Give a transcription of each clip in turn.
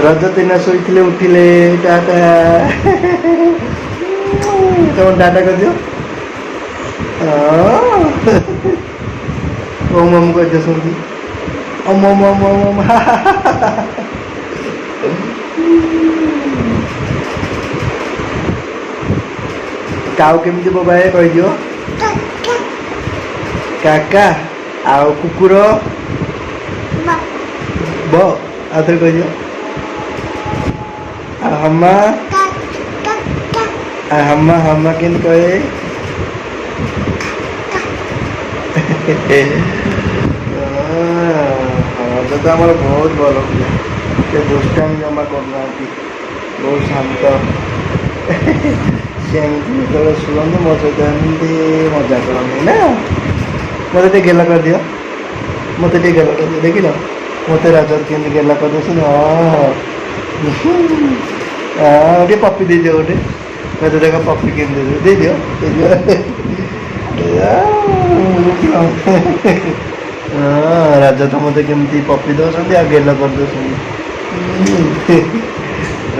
ରଜତ ଏଇନା ଶୋଇଥିଲେ, ଉଠିଲେ। ଟାଟା, ତମ ଟାଟା କରିଦିଅ। ଓମ୍ ଓମ୍ କରିଦିଅ ସେମିତି। ଓମ୍ ଓମ୍ ଓମ୍ ଓମ୍ ଓମ୍। କାଉ କେମିତି ବୋବାଏ କହିଦିଅ। କାକା। ଆଉ କୁକୁର? ବ। ଆଉ ଥରେ କହିଦିଅ। ଆଉ ହମା, ଆଉ ହମା, ହମା କେମିତି କହେ? ରଜ ତ ଆମର ବହୁତ ଭଲ ପିଲା। ସେ ଦୁଷ୍ଟାମି ଜମା କରୁନାହାନ୍ତି, ବହୁତ ଶାନ୍ତ ସେ। ଏମିତି ଯେତେବେଳେ ଶୁଅନ୍ତି, ମୋ ସହିତ ଏମିତି ମଜା କରନ୍ତି ନା। ମୋତେ ଟିକେ ଗେଲ କରିଦିଅ, ମୋତେ ଟିକେ ଗେଲ କରିଦିଅ। ଦେଖିଲ, ମୋତେ ରଜତ କେମିତି ଗେଲ କରିଦେଉଛନ୍ତି। ହଁ, ଟିକେ ପପି ଦେଇଦିଅ ଗୋଟେ ମୋତେ। ଦେଖ, ପପି କେମିତି ଦେଇଦିଅ, ଦେଇଦିଅ, ଦେଇଦିଅ। ହଁ, ରଜତ ମୋତେ କେମିତି ପପି ଦେଉଛନ୍ତି ଆଉ ଗେଲ କରିଦେଉଛନ୍ତି।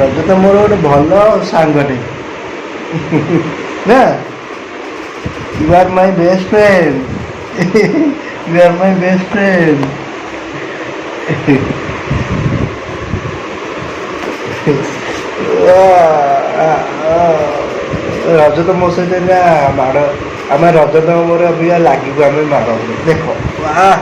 ରଜତ ମୋର ଗୋଟେ ଭଲ ସାଙ୍ଗଟେ ନା। You are my best friend. You are my best friend. Rajat ମୋ ସହିତ ନା ମାଡ଼। ଆମେ ରଜତ ମୋର ଅବିକା ଲାଗିବୁ, ଆମେ ମାଡ଼ ହବୁ, ଦେଖ। ୱାହ!